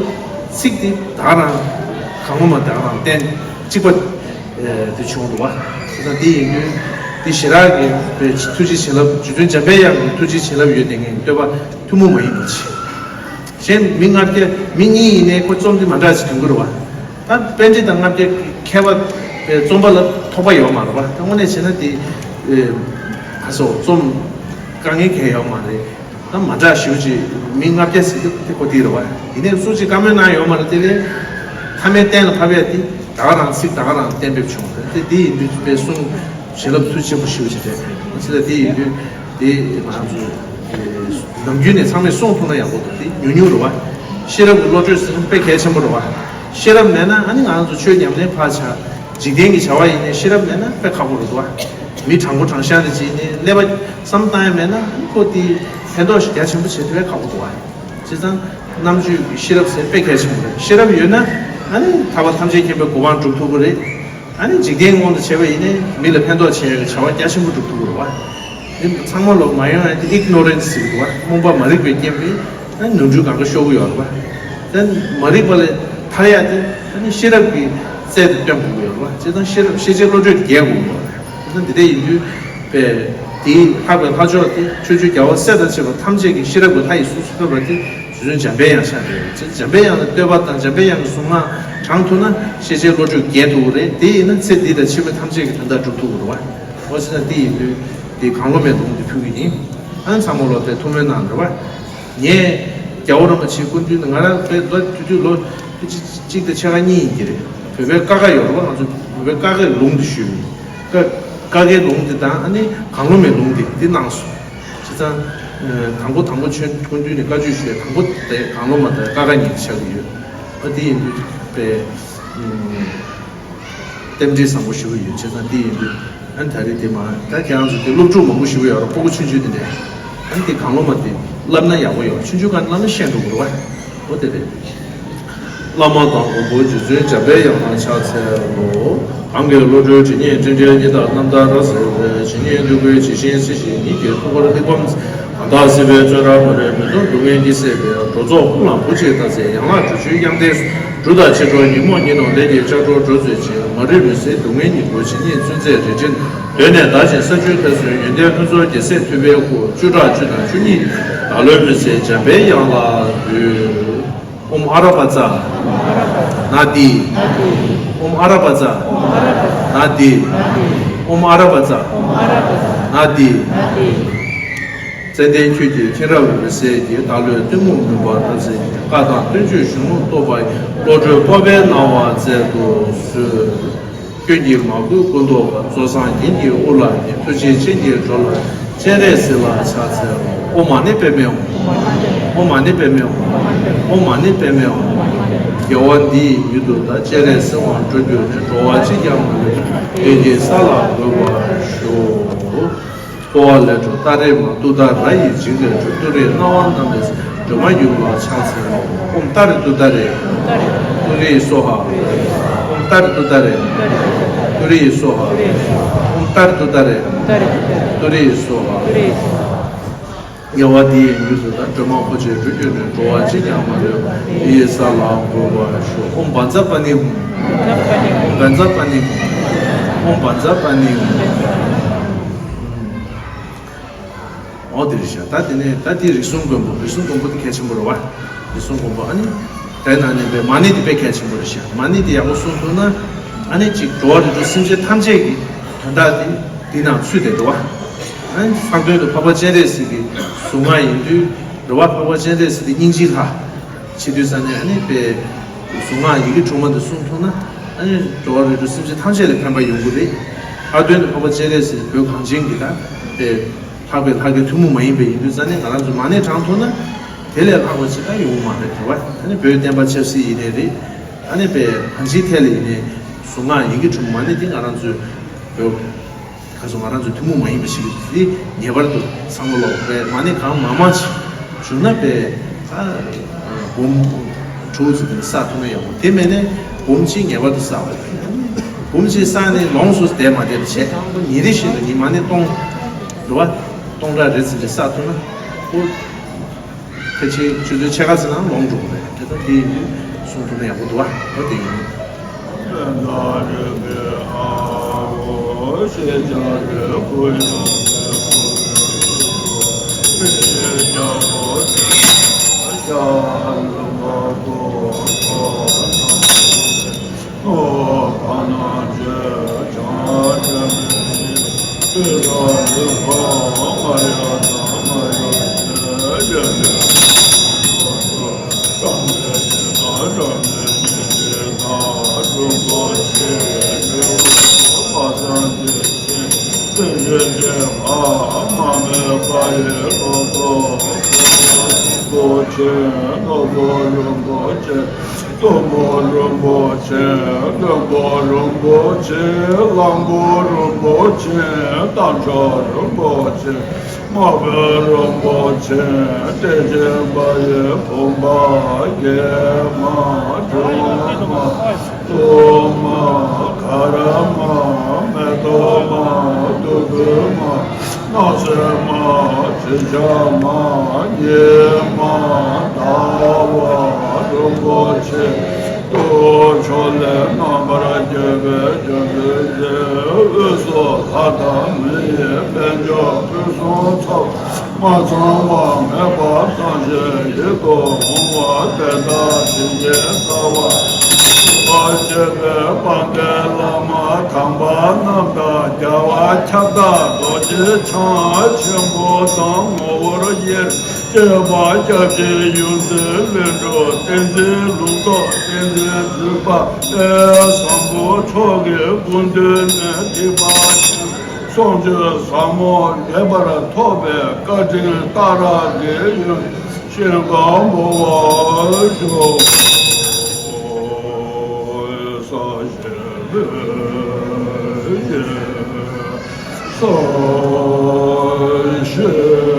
ཚིག་དེ་ད་ག་རང་གང་བློ་མ་ད་ག་རང་བསྟན་གཅིག་པ་དེ་བྱུང་འདུག་བ། དེ་དང་དེ་ཡིན་དུས་དེ་ཞེ་དྲག་གི་ཐུགས་རྗེ་བྱིན་རླབས། རྗེ་བཙུན་འཇམ་པའི་དབྱངས་ཀྱི་ཐུགས་རྗེ་བྱིན་རླབས་ཡོད་དེ་ངས་བསྟོད་པ་ཐུན་མོང་མ་ཡིན་པ་བྱས། གཞན་མི་ལྔ་བརྒྱ་མི་གཉིས་ཡིན་ནའི་ཁོ་རྩོམ་དེ་མ་འདྲ་ཞིག་འདོན་གྱི་རེད་བ། ད་པཎྜི་ཏ་ལྔ་བརྒྱ་མཁས་པ་པའི་རྩོམ་པ་ལ་ཐོགས་པ་ཡོད་མ་རེད་བ། ད་དངོས་གནས་བྱས་ན་དེ་ཨེ་ག་སོ་རྩོམ་དཀའ་ངལ་གང་ཡོད་མ་རེད། ད་མ་འདྲ་ཞེ་པོ་ཅིག་མི་ལྔ་བརྒྱ་ཟེར་དུས་དེ་ཁོ་དེ་རེད་བ། ཡིན་ནའི་སུ་གཅིག་བཀའ་མོལ་གནང་ཡོད་མ་རེད། དེ་ལས་མཐའ་མའི་གཏན་ལ་ཕབ་ཡ་དེ་ད་ག་རང་ཚིག་ད་ག་རང་གཏན་འབེབས་བྱུང་རེད། དེ་དེ་ཡིན་དུས་པའི་གསུང་བྱིན་རླབས་ཚུལ་ཆེན་པོ་ཞེ་པོ་ཅིག་རེད། ཚིག་ལ་དེ་ཡིན་དུས་དེ་ང་ཚོ་ནམ་རྒྱུན་ནས་ཚང་མས་གསུང་ཐུབ་ན་ཡག་པོ་འདུག་དེ་ཉུང་ཉུང་རེད་བ། ཤེས་རབ་ཀྱི་བློ་གྲོས་ཟེར་ན་དཔེ་གལ་ཆེན་པོ་རེད་བ། ཤེས་རབ་མེད་ན་ཨ་ནི་ང་ཚོ་ཆོས་ཉམས་ལེན་ཕར་བྱ། འཇིག་རྟེན་གྱི་བྱ་བ་ཡིན་ནའི་ཤེས་རབ་མེད་ན་དཔེ་ཁག་པོ་རེད་འདུག་བ། མི་དྲང་པོ་དྲང་བཞག་ནས་བྱས་ནས་ཀླད་པ་བསམ་བཏང་ཡ་མེད་ན་ཁོ་དེ་ཕན་ཐོགས་ཤིག་རྒྱ་ཆེན་པོ་བྱེད་ཐུབ་ཡ་ཁག་པོ་འདུག་བ། བྱས་ཙང་རྣམ་དཔྱོད་ཀྱི་ཤེས་རབ་ཟེར་དཔེ་གལ་ཆེན་པོ་རེད། ཤེས་རབ་ཡོད་ན་ཨ་ནི་ཐར་པ་ཐམས་ཅད་མཁྱེན་པའི་གོ་འཕང་སྒྲུབ་ཐུབ་ཀྱི་རེད། ཨ་ནི་འཇིག་རྟེན་དབང་དུ་བྱས་པ་ཡིན་ནའི་མི་ལ་ཕན་ཐོགས་བྱེད་ཡ་གི་བྱ་བ་རྒྱ་ཆེན་པོ་སྒྲུབ་ཐུབ་ཀྱི་རེད་བ། དེ་ཚང་མ་ལོག་མ་ཡོང་ཡ་དེ་ཨིག་ནོ་རེན་སི་ཟེར་གྱི་འདུག་བ། རྨོངས་པ་མ་རིག་པའི་རྐྱེན་པས་ཨ་ནི་ནོར་འཁྲུལ་གང་ག་ཤོར་གྱི་ཡོད་རེད་བ། དེ་མ་རིག་པ་ལས་ཐར་ཡ་དེ་ཨ་ནི་ཤེས་རབ་ཀྱི་རྩལ་དེ་སྟོན་དགོས་ཀྱི་ཡོད་རེད་བ། བྱས་ཙང་ཤེས་རབ་ཤེས་བྱའི་བློ་གྲོས་དེ་རྒྱས་དགོས་ཀྱི་ཡོད་རེད། དེ་ཚོ་འདི་འདྲ་ཡིན་དུས་པས་དེའི་ལྷག་པའི་ལྷ་མཆོག་དེ་ཆོས་སྐྱོང་རྒྱལ་བ་སྲས་དང་བཅས་པ་ཐམས་ཅད་ཀྱི་ཤེས་རབ་ཀྱི་ལྷ་ཡི་གཟུགས་སུ་ཐོབ་པ་དེ་རྗེ་བཙུན་འཇམ་པའི་དབྱངས་ཆགས་ཡོད་རེད། འཇམ་པའི་དབྱངས་ལ་བསྟོད་པ་དང་འཇམ་པའི་དབྱངས་ཀྱི་གཟུངས་སྔགས་བགྲང་ཐུབ་ན་ཤེས་བྱའི་བློ་གྲོས་རྒྱས་ཐུབ་ཀྱི་རེད། དེ་ཡིན་ན་ཚེ་འདི་དང་ཕྱི་མ་ཐམས་ཅད་ཀྱི་དོན་དག་སྒྲུབ་ཐུབ་ཀྱི་རེད་བ། འོ་ཟེར་ན་དེ་ཡིན་དུས་དེ་གང་བློ་མེད་ལུང་དེ་ཕུལ་གྱི་ཡིན། ཨ་ནི་ཚང་མ་ལོག་པའི་ཐུགས་སྨོན་གནང་རེད་བ། ངས་རྒྱལ་བ་རིན་པོ་ཆེའི་སྐུ་མདུན་ནས། ང་རང་དཔེ་ལོ་དུས་དུས་ལོ་གཅིག་དང་ཕྱེད་ཀ་གཉིས་ཡིན་གྱི་རེད། བོད་པའི་ཀ་ཁ་ཡོད་རེད་བ། ང་ཚོ་བོད་པའི་ཀ་ཁའི་ལུང་དེ་ཞུས་ཡིན། ཀ་ཀ་ཁའི་ལུང་དེ་དང་ཨ་ནི་གང་བློ་མེད་ལུང་དེ་དེ་གནང་སོང་། བྱས་ཙང་དང་པོ་དང་པོ་ཆོས་སྐུ་མདུན་ནས་བཀའ་ཆོས་ཞུས། དང་པོ་དེ་གང་བློ་མེད་དང་ཀ་ཁ་གཉིས་ཆགས་ཀྱི་ཡོད། ཨ་དེ་ཡིན་དུས་དཔེ་རྟེན་འབྲེལ་བཟང་པོ་ཞེ་པོ་ཡོད། བྱས་ཙང་དེ་ཡིན་དུས་ཨ་ནི་ད་རེས་དེ་མ་ད་ཁྱེད་རང་ཚོ་དེ་སློབ་ཕྲུག་མང་པོ་ཞེ་པོ་ཡོད་རེད། ཕྲུ་གུ་ཆུང་ཆུང་དེ་འདྲ། ཨ་ནི་དེ་གང་བློ་མེད་དེ་བསླབ་ན་ཡག་པོ་ཡོད། ཆུང་ཆུང་སྒང་བསླབ་ན་ཤེས་འགྲོ་གི་རེད་བ། འོ་དེ་རེད། བླ་མ་དང་མགོན་པོ་རྗེ་བཙུན་འཇམ་པའི་དབྱངས་ལ་ཕྱག་འཚལ་ལོ། གང་གི་བློ་གྲོས་ཇི་སྙེད་སྤྲིན་བྲལ་ཉི་ལྟར་རྣམ་ཐར་རབ་གསལ་བའི། ཇི་སྙེད་འདོད་དགུའི་ཇི་བཞིན་གཟི་བརྗིད་ཉིད་ཀྱི་ཐུགས་ཀར་གླེགས་བམ། གང་དག་སྲིད་པའི་བཙོན་རར་མ་རིག་མུན་འཐོམས་སྡུག་བསྔལ་གྱིས་བསྲེགས་པའི། འགྲོ་ཚོགས་ཀུན་ལ་བུ་གཅིག་ལྟར་གསལ་ཡན་ལག་དྲུག་ཅུའི་དབྱངས་ལྡན། འབྲུ་དང་ཕྱི་དྲོ་ཉིན་མོ་ཉིན་ནོར་ལས་ཀྱི་ལྕགས་སྒྲོག་སྒྲོག་མཛད་ཅིང་། མ་རིག་མུན་སེལ་སྡུག་བསྔལ་གཉིད་ཁུག་ཇི་སྙེད་བཙུན་མཛད་རིགས་འདྲེན། གདོད་ནས་བདག་གཞན་ས་བཅུའི་ལྷ་སྲུང་ཡོན་ཏན་ཕུན་ཚོགས་རྒྱལ་སྲས་ཐུབ་པའི་སྐུ། བཅུ་ཕྲག་བཅུ་དང་བཅུ་གཉིས་བདག་བློའི་མུན་སེལ་འཇམ་པའི་དབྱངས་ལ་འབུལ། ཨོཾ་ཨ་ར་པ་ཙ་ན་དྷཱིཿ། ཨོཾ་ཨ་ར་པ་ཙ་ན་དྷཱིཿ། ཨོཾ་ཨ་ར་པ་ཙ་ན་དྷཱིཿ། ཙནྡན་ཁྱོད་ཀྱི་མཁྱེན་རབ་འོད་ཟེར་གྱིས། བདག་བློའི་གཏི་མུག་མུན་པ་རབ་བསལ་ཞིང་། བཀའ་དང་བསྟན་བཅོས་གཞུང་ལུགས་རྟོགས་པ་ཡི། བློ་གྲོས་སྤོབས་པའི་སྣང་བ་སྩལ་དུ་གསོལ། སྐྱོན་གྱིས་མ་གོས་སྐུ་མདོག་དཀར། མཚོ་བཟང་གཉེན་གྱི་དབུ་ལ་བརྙེས། མཐུ་ཆེན་སྤྱན་གྱིས་འགྲོ་ལ། སྤྱན་རས་གཟིགས་ལ་ཕྱག་འཚལ་ལོ། ཨོཾ་མ་ཎི་པདྨེ་ཧཱུྃ། ཨོཾ་མ་ཎི་པདྨེ་ཧཱུྃ། ཨོཾ་མ་ཎི་པདྨེ་ཧཱུྃ། དགེ་བ་འདི་ཡིས་ཡུན་དུ་བདག་སྤྱན་རས་གཟིགས་དབང་འགྲུབ་གྱུར་ནས། འགྲོ་བ་གཅིག་ཀྱང་མ་ལུས་བདེ་སྐྱིད་ས་ལ་འགོད་པར་ཤོག། འཁོར་བ་ལས་སྒྲོལ་ཏཱ་རེ་མ། ཏུཏྟཱ་ར་ཡིས་བྱིན་གྱིས་རློབས། ཏུ་རེའི་སྣང་བ་རྣམས་ལས་སྒྲོལ་མ་ཡུམ་ལ་ཕྱག་འཚལ་ལོ། ཨོཾ་ཏཱ་རེ་ཏུཏྟཱ་རེ། ཏུ་རེ་ཡེ་སྭཱ་ཧཱ། ཨོཾ་ཏཱ་རེ་ཏུཏྟཱ་རེ། ཏུ་རེ་ཡེ་སྭཱ་ཧཱ། ཨོཾ་ཏཱ་རེ་ཏུཏྟཱ་རེ། ཏུ་རེ་ཡེ་སྭཱ་ཧཱ། དགེ་བ་འདི་ཡིས་ཡུན་དུ་བདག་སྒྲོལ་མ་འཁོར་བཅས་འགྲུབ་གྱུར་ནས། འགྲོ་བ་གཅིག་ཀྱང་མ་ལུས་པ་དེ་ཡི་ས་ལ་འགོད་པར་ཤོག། ཨོཾ་བཛྲ་པཱ་ཎི་ཧཱུྃ། ཨོཾ་བཛྲ་པཱ་ཎི་ཧཱུྃ། ཨོཾ་བཛྲ་པཱ་ཎི་ཧཱུྃ། འོ་དེ་རེད་ཤག། ད་དེ་ནས་ད་དེ་རིགས་གསུམ་མགོན་པོ། རིགས་གསུམ་མགོན་པོ་དེ་གལ་ཆེན་པོ་རེད་བ། རིགས་གསུམ་མགོན་པོ་ཨ་ནི་དེ་ནང་ནས་པའི་མ་ཎི་དེ་དཔེ་གལ་ཆེན་པོ་རེད་ཤག། མ་ཎི་དེ་ཡག་པོ་གསུང་ཐུབ་ན་ཨ་ནི་གཅིག་འགྲོ་བ་རིགས་དྲུག་སེམས་ཅན་ཐམས་ཅད་ཀྱི་དོན་དག་དེ་དེ་ནང་ཚུད་བསྡད་འདུག་བ། ཨ་ནི་མཚན་དོན་དུ་འཕགས་པ་སྤྱན་རས་གཟིགས་ཀྱི་གཟུངས་སྔགས་ཡིན་དུས་རེད་བ། འཕགས་པ་སྤྱན་རས་གཟིགས་དེ་སྙིང་རྗེའི་ལྷ། བྱེད་དུས་ཙ་ནས་ཨ་ནི་པའི་གཟུངས་སྔགས་ཡི་གེ་དྲུག་མ་དེ་གསུང་ཐུབ་ན། ཨ་ནི་འགྲོ་བ་རིགས་དྲུག་སེམས་ཅན་ཐམས་ཅད་ལ་ཕན་པ་ཡོང་གི་རེད། ཨ་དོན་ནི་འཕགས་པ་སྤྱན་རས་གཟིགས་བོད་གངས་ཅན་གྱི་ད་དེ་ལྷག་པའི་ལྷ་སྐལ་ཐུན་མོང་མ་ཡིན་པའི་ཡིན་དུས་ཙང་ནས་ང་རང་ཚོ་མ་ཎི་བགྲང་ཐུབ་ན་དེ་ལས་ལྷག་པ་ཅིག་ད་ཡོང་གི་མ་རེད། དེ་བ་ཨ་ནི་བོད་བསྟན་པ་ཆབ་སྲིད་ཡིན་ནའི་རེད། ཨ་ནི་པའི་གང་ཅིའི་ཐད་ལ་ཡིན་ནའི་གཟུངས་སྔགས་ཡི་གེ་དྲུག་མ་ཎི་དེ་ང་རང་ཚོའི་བོད་ཁ་སང་ང་རང་ཚོའི་ཐུན་མོང་མ་ཡིན་པ་ཞིག་རེད། ངེས་པར་དུ་བསམ་བློ་ལོག་པའི་མ་ཎི་གང་མང་མང་ཞིག་བྱུང་ན་པའི་ཨ་འབུམ་དྲུག་ཙམ་དེ་བསགས་ཐུབ་ན་ཡག་པོ། དེ་མེད་ནས་འབུམ་གཅིག་ངེས་པར་དུ་བསགས་པ་རེད། འབུམ་གཅིག་བསགས་ནས་ལོངས་སུ་བསྡད་མ་བསྡད་པ་བྱས། ཉིན་རེ་བཞིན་དུ་ཉིན་མ་ཎི་སྟོང་རེད་བ། སྟོང་ཕྲག་རེ་ཙམ་ཅིག་བསགས་ཐུབ་ན་ཁོ། ཕལ་ཆེར་ཆུ་ཚོད་ཕྱེད་ཀ་ཙམ་ནང་ལོངས་འགྲོ་གི་རེད། དེ་ལྟར་དེ་ཡིན་དུས་གསུང་ཐུབ་ན་ཡག་པོ་འདུག་བ། ད་དེ་ཡིན། རིན་པོ་ཆེ། གཙོ་མོ་རིན་པོ་ཆེ། བློན་པོ་རིན་པོ་ཆེ། གླང་པོ་རིན་པོ་ཆེ། རྟ་མཆོག་རིན་པོ་ཆེ། དམག་དཔོན་རིན་པོ་ཆེ། བདེ་ཆེན་དཔལ་ཡུལ་བུམ་པ་བརྒྱད་མ། སྒྲོལ་མ། གཏོར་མ། གར་མ། མེ་ཏོག་མ། བདུད་འདུལ་མ། སྣང་སྲིད་མ། དྲི་ཆབ་མ། ཉི་མ། ཟླ་བ་རིན་པོ་ཆེ། ཏུ་ཕྱོགས་ལས་རྣམ་པར་རྒྱལ་བའི་རྒྱལ་པོའི་རྗེ། དབུས་སུ་ལྷ་དང་མི་ཡི་དཔལ་འབྱོར་ཕུན་སུམ་ཚོགས། མ་ཚང་བ་མེད་པར་བསམ་ཤེས་ཡིད་དུ་འོང་བ་དེ་དག་བྱིན་གྱིས་བརླབ་པ། སྤྱོད་པའི་དཔལ་ལྡན་བླ་མ་དམ་པ་རྣམས་དང་རྒྱལ་བ་ཁྱབ་བདག་རྡོ་རྗེ་འཆང་ཆེན་པོ་དང་ངོ་བོར་དབྱེར་སྐྱེས་པ་སྐྱབས་རྗེ་ཡོངས་འཛིན་ལྷུན་གྲུབ་བསྟན་འཛིན་ལུང་རྟོགས་བསྟན་འཛིན་འཛིན་པ་དཔལ་བཟང་པོ་མཆོག་གི་སྐུ་མདུན་ནས་ཐེག་པ་ཆེན་སུམ་ཅུ་ཟབ་མོ་ངེས་པར་ཐོབ་པའི་བཀའ་དྲིན་རྟག་ར་གི་ཡོན་ཤིང་གང་བོ་བ་ཤོག། ས་གཞི་ལས་ས་གཞི་ལས།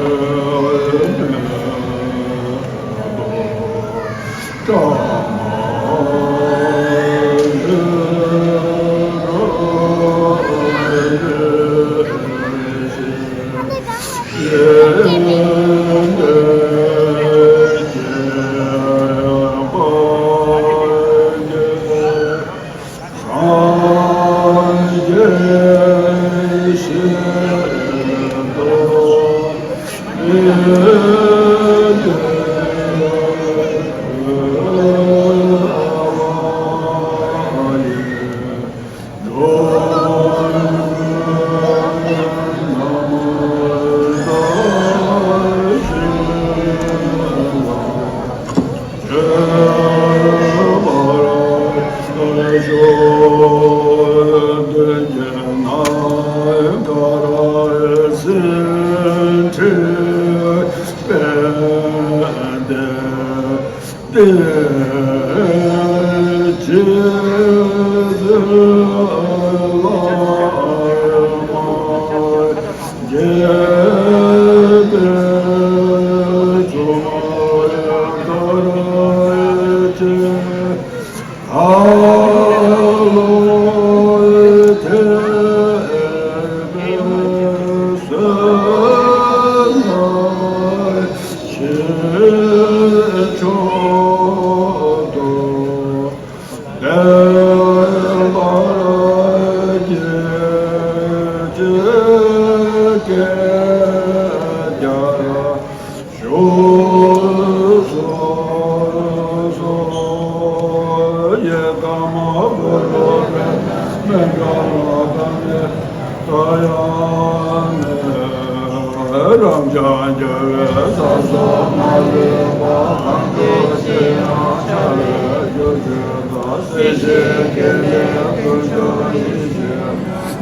སྲིད་ཞིའི་དགེ་ལེགས་དཀོན་མཆོག་ཡེ་ཤེས།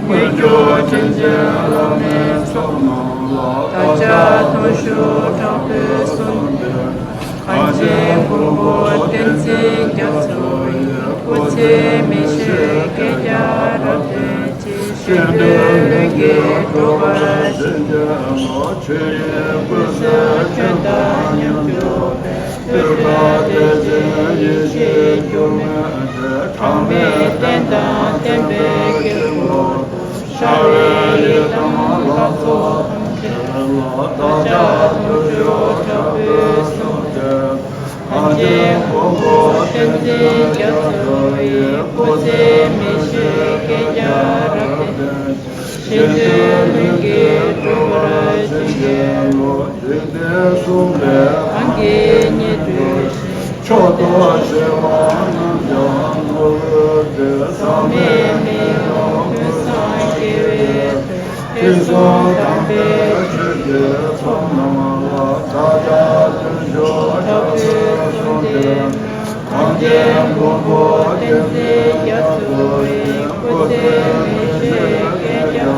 མི་འགྱུར་དྲིན་ཅན་བླ་མའི་ཚོགས་རྣམས་ལ། བདག་ཅག་ཐུགས་ཞུགས་དྲག་པོས་གསོལ་འདེབས། གངས་ཅན་མགོན་པོ་བསྟན་འཛིན་རྒྱ་མཚོ་ཡི། སྐུ་ཚེ་མི་ཤིགས་བསྐལ་བརྒྱར་རབ་བརྟན་ཅིང་། གཞན་དོན་ལྷུན་གྱིས་འགྲུབ་པར་བྱིན་གྱིས་རློབས། ཆོས་དབྱིངས་སྐུ་གསུམ་ཁྱོད་དང་མཉམ་འཇོག་པའི། སྤྲུལ་པ་བདེ་ཆེན་ཡེ་ཤེས་འགྱུར་མེད་སྒྲོན། གྲངས་མེད་རྟེན་དང་བརྟེན་པའི་དཀྱིལ་འཁོར་དུ། ཤར་བའི་ཡི་དམ་ལྷ་ཚོགས་ཐམས་ཅད་ལ། བདག་ཅག་ཐུགས་ཞུགས་དྲག་པོས་གསོལ་འདེབས། གངས་ཅན་མགོན་པོ་བསྟན་འཛིན་རྒྱ་མཚོ་ཡི། སྐུ་ཚེ་མི་ཤིགས་བསྐལ་བརྒྱར་རབ་བརྟན། གཞན་དོན་ལྷུན་གྱིས་འགྲུབ་པར་བྱིན་གྱིས་རློབས། འཇིག་རྟེན་གསུམ་པའི་གང་གི་ཉེ་དུ་ཞིང་། མཆོག་ཏུ་གཞོལ་བ་རྣམས་ཀྱང་ངོ་བོས་བྲལ། ཟག་མེད་མི་ཡི་ཀུན་བཟང་རྒྱལ་བའི་དོན། ཐོས་བསམ་དམ་པའི་ཆོས་ཀྱི་ཚོགས་རྣམས་ལ། བདག་ཅག་ཐུགས་ཞུགས་དྲག་པོས་གསོལ་འདེབས། གངས་ཅན་མགོན་པོ་བསྟན་འཛིན་རྒྱ་མཚོ་ཡི། སྐུ་ཚེ་མི་ཤིགས་བསྐལ་བརྒྱར་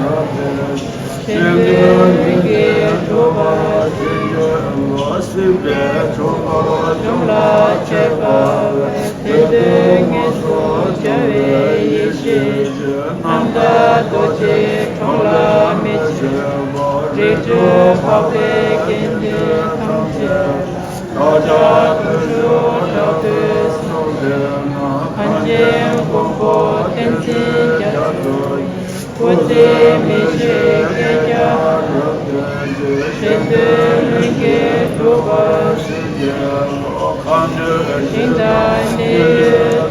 རབ་བརྟན། གཞན་དོན་ལྷུན་གྱིས་འགྲུབ་པར་བྱིན་གྱིས་རློབས། སྲིད་པའི་འཁྲུལ་འཁོར་གཞོམ་ལ་མཆོད་པ་འབུལ། དོན་དུ་དངོས་སུ་བྱ་བའི་ཡེ་ཤེས་ཀྱི། རྣམ་དག་རྡོ་རྗེ་འཁྲུངས་ལ་མི་ཕྱེད་པ། རིགས་དྲུག་འཕགས་པའི་དགེ་འདུན་ཐམས་ཅད་ལ། བདག་ཅག་ཐུགས་ཞུགས་དྲག་པོས་གསོལ་འདེབས་ན། གངས་ཅན་མགོན་པོ་བསྟན་འཛིན་རྒྱ་མཚོ་ཡི། སྐུ་ཚེ་མི་ཤིགས་བསྐལ་བརྒྱར་རབ་བརྟན་ཅིང་། གཞན་དོན་ལྷུན་གྱིས་འགྲུབ་པར་བྱིན་གྱིས་རློབས། མཁའ་འགྲོའི་ཞིང་དང་གནས་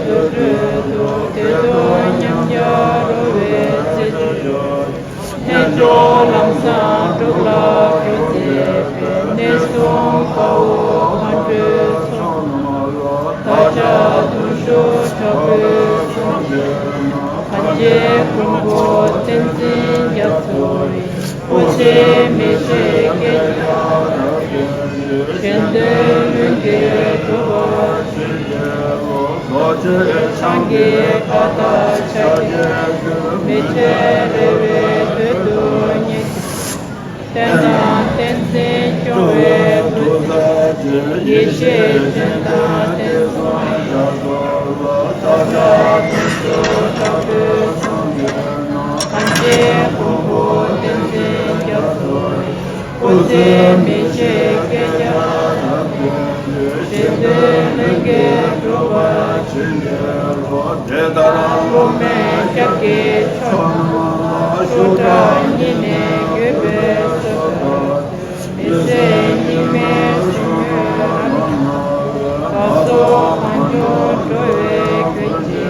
ཡུལ་དུར་ཁྲོད་དུ། བདེ་སྟོང་ཉམས་བརྒྱ་རོལ་བའི་རྩེ་མོ་ཡི། རྣལ་འབྱོར་ལམ་བཟང་སྒྲུབ་ལ་སྒྲུབ་མཛད་པའི། གནས་གསུམ་དཔའ་བོ་མཁའ་འགྲོའི་ཚོགས་རྣམས་ལ། བདག་ཅག་ཐུགས་ཞུགས་དྲག་པོས་གསོལ་འདེབས་ན། གངས་ཅན་མགོན་པོ་བསྟན་འཛིན་རྒྱ་མཚོ་ཡི། སྐུ་ཚེ་མི་ཤིགས་བསྐལ་བརྒྱར་རབ་བརྟན་ཅིང་། གཞན་དོན་ལྷུན་གྱིས་འགྲུབ་པར་བྱིན་གྱིས་རློབས། རྡོ་རྗེ་འཆང་གི་བཀའ་ལྟར་ཕྱག་རྒྱའི་རྒྱུད། མི་འབྲལ་རེ་བའི་དོན་དུ་གཉེར། རྟེན་དང་བསྟན་འཛིན་སྐྱོང་བའི་མཐུ་རྩལ་ཅན། ཡེ་ཤེས་སྤྱན་དང་བསྟན་སྲུང་རྒྱ་མཚོ་ལ། བདག་ཅག་ཐུགས་ཞུགས་དྲག་པོས་གསོལ་འདེབས་ན། གངས་ཅན་མགོན་པོ་བསྟན་འཛིན་རྒྱ་མཚོ་ཡི། སྐུ་ཚེ་མི་ཤིགས་བསྐལ་བརྒྱར་རབ་བརྟན་ཅིང་། གཞན་དོན་ལྷུན་གྱིས་འགྲུབ་པར་བྱིན་གྱིས་རློབས། དེ་ལྟར་སློབ་མའི་སྐྱབས་ཀྱི་མཆོག་རྣམས་ལ། ཤུགས་དྲག་སྙིང་ནས་གུས་པས་གསོལ་བ་འདེབས། མི་ཟད་གཉུག་མའི་གཟུགས་བརྙན་རབ་སྣང་བའི། བདག་སོགས་གངས་ལྗོངས་འགྲོ་བའི་མགོན་གྱི་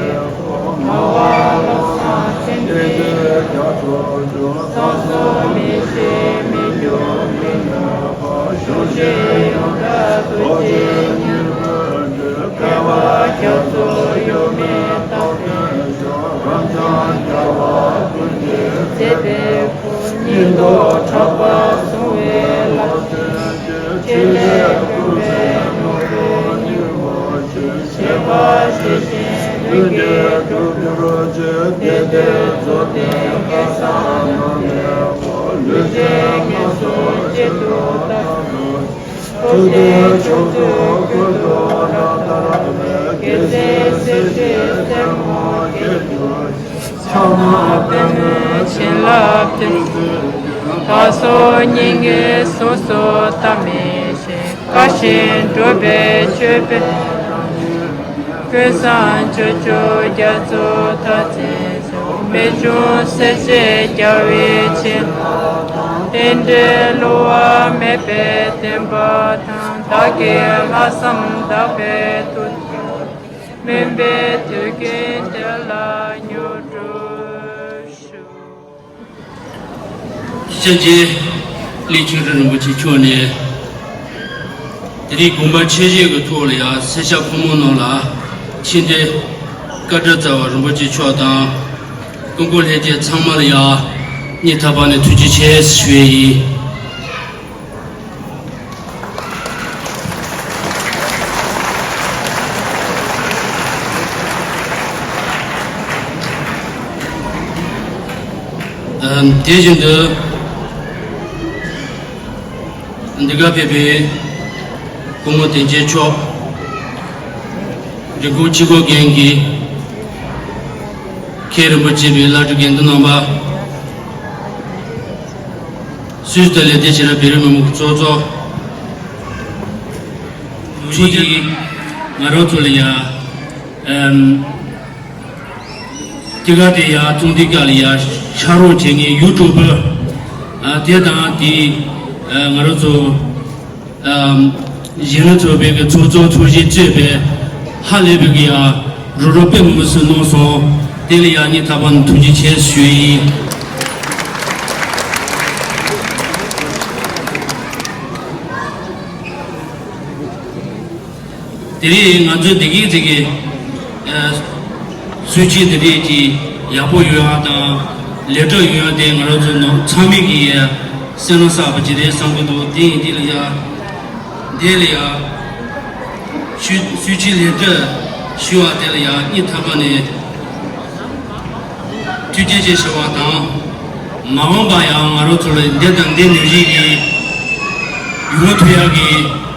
ངག་དབང་བློ་བཟང་བསྟན་འཛིན་རྒྱ་མཚོ་མཆོག། བསམ་སོགས་མི་ཤེས་མི་འགྱུར་མི་ནུབ་པ། གཞུང་ཆེན་ཡོངས་གྲགས་རྡོ་རྗེ་སྙིང་པོའི་འགྲོས། བསྐལ་པ་རྒྱ་མཚོ་གཡོ་མེད་རྟག་བརྟན་མཆོག། རབ་འབྱམས་རྒྱལ་བ་ཀུན་གྱི་མཛད་པའི་སྐུ། སྙིང་སྟོབས་དྲག་པ་བཟུང་བའི་རླབས་ཆེན་གྱིས། ཕྲིན་ལས་ཀུན་གྲོལ་ནོར་བུ་སྙིང་པོ་ཆེ། ཞེན་པ་ཞེན་ཅིང་ལྷུན་གྱིས་གྲུབ་གྱུར་ཅིག། བདེ་སྟོང་རྫོགས་ལྡན་སྐལ་བཟང་ནོར་ལྷའི་སྐུ། ལུས་ཅན་ངན་སོང་གཅིག་ཏུ་བརྟག་པའི། ཐུབ་བསྟན་མཆོག་ཏུ་ཀུན་ཏུ་རབ་དར་བའི། རྒྱལ་མཚན་སྲིད་ཞིའི་རྩེ་མོར་རྒྱས་གྱུར་ཅིག། ཕྱག་ན་པདྨོ་བྱིན་རླབས་ཏེ། བདག་སོགས་སྙིང་གའི་གཟུགས་སུ་བལྟ་མི་ཤེས། དགའ་ཞིང་སྒྲུབ་པའི་མཆོད་པའི་ཀུན་བཟང་སྤྱོད་མཆོག་རྒྱ་མཚོ་མཐར་ཕྱིན་མཆོག། རྨད་བྱུང་སྲས་བཅས་རྒྱལ་བའི་བྱིན་རླབས་དང་། རྟེན་འབྲེལ་བསླུ་བ་མེད་པའི་བདེན་པ་དང་། བདག་གི་ལྷག་བསམ་དག་པའི་ཐུགས་རྗེ། སྨོན་པའི་མཐུ་རྐྱེན་དེ་ལ་མྱུར་འགྲུབ་ཤོག། སྐྱབས་རྗེ་གླིང་ཆོས་སྒྲོན་རིན་པོ་ཆེ་མཆོག་ནས། དེ་རིང་དགོངས་པ་ཆེ་བཞེས་ཀྱི་ཐོག་ལ་ཡང་སེར་སྐྱ་ཕོ་མོ་རྣམས་ལ་ཕྱི་འདི་བཀའ་དྲིན་རྩ་བ་རིན་པོ་ཆེ་མཆོག་དང་། སྐུ་འཁོར་ལྷན་རྒྱས་ཚང་མ་ལ་ཡང་སྙིང་ཐག་པ་ནས་ཐུགས་རྗེ་ཆེ་ཞུ་ཡས་ཡིན། དེ་བཞིན་དུ་འདི་གར་ཕེབས་པའི་སྐུ་ངོ་དོན་གཅོད་མཆོག་རི་ཁུག་སྤྱི་ཁོག་རྒན་གྱི་མཁན་རིན་པོ་ཆེ་བའི་བླ་སྤྲུལ་དགེ་འདུན་རྣམ་པ། སུད་སི་ལས་དེ་བྱས་ན་བོད་རིགས་མི་མང་གི་ཚོགས་གཙོ། ཚོགས་ཀྱི་ང་རང་ཚོ་ལ་ཡ། ཨམ། དེ་ག་དེ་ཡ་ཚོང་འདི་ག་ལ་ཡ་ཕྱག་རོགས་བྱེད་མཁན་ཡུ་ཊུབ་པར། ཨ། དེ་དང་དེ། ཨ། ང་རང་ཚོ། ཨམ། གཞོན་ནུ་ཚོགས་པའི་གི་ཚོགས་གཙོ་ཚོགས་གཞོན་གཙོས་པའི་ཧ་ལས་པའི་གི་ཡ་རོགས་རོགས་དཔེ་མི་སྲིད་གནང་སོང་། དེ་ལ་ཡ་སྙིང་ཐག་པ་ནས་ཐུགས་རྗེ་ཆེ་ཞུ་ཡི་ཡིན། དེ་རིང་ང་ཚོའི་འདི་གའི་ཚིག་གི། ཨ། སྲོལ་རྒྱུན་འདི་འདྲའི་གི་ཡག་པོ་ཡོང་ཡག་དང་ལེགས་གྲུབ་ཡོང་ཡག་དེ་ང་རང་ཚོ་ནང་ཚང་མས་གི་སེམས་ནང་བསགས་པ་ཅིག་རེད་བསམ་གི་འདུག་དེ་ཡིན་དེ་ལ་ཡ། དེ་ལ་ཡ། སྲོལ་སྲོལ་རྒྱུན་ལེགས་གྲུབ་ཞུ་བ་དེ་ལ་ཡ་སྙིང་ཐག་པ་ནས། ཐུགས་རྗེ་ཆེ་ཞུ་བ་དང་། མ་འོངས་པ་ཡང་ང་རང་ཚོ་ལ་འདི་དང་འདི་ནང་བཞིན་གྱི་ཡོང་ཐུབ་ཡག་གི་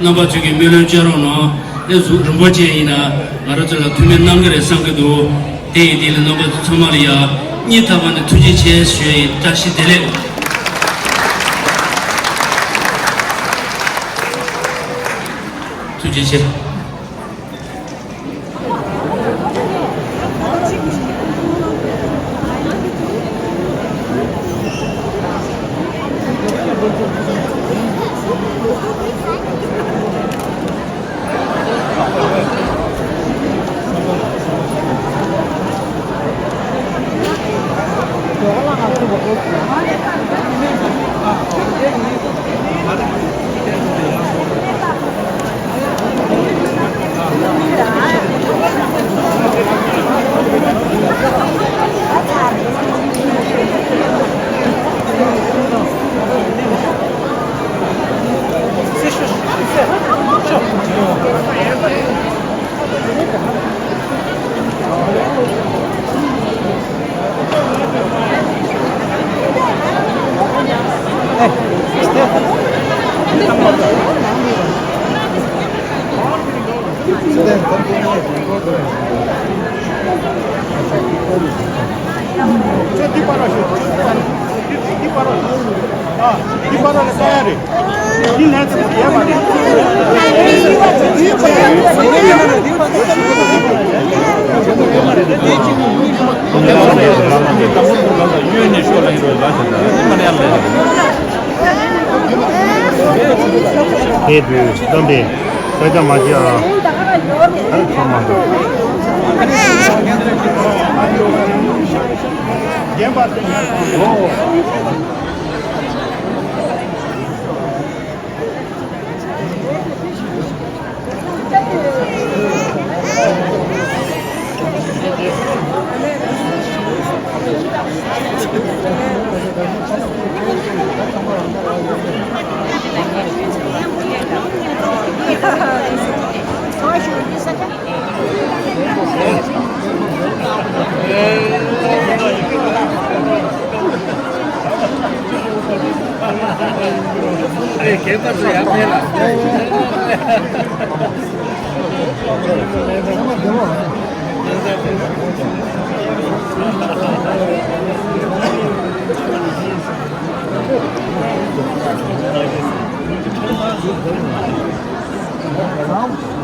རྣམ་པ་ཚོས་ཀྱི་སྨོན་ལམ་སྐྱོན་རོགས་གནང་། ཨེ་ཟུག་རིན་པོ་ཆེ་ཡིན་ན་ང་རང་ཚོ་ལ་ཐུགས་སྨོན་གནང་གི་རེད་བསམ་གྱི་འདུག་དེ་ཡིན་དེ་ལ་རྣམ་པ་ཚོ་ཚང་མ་ལ་ཡ་སྙིང་ཐག་པ་ནས་ཐུགས་རྗེ་ཆེ་ཞུ་ཡི། བཀྲ་ཤིས་བདེ་ལེགས། ཐུགས་རྗེ་ཆེ། དེ་དུས་གཏམ་དེ་སྐད་ཆ་མ་བཤད་ཨ། ཨ་ཚང་མ་འདུག་རྒན་པ་དེ།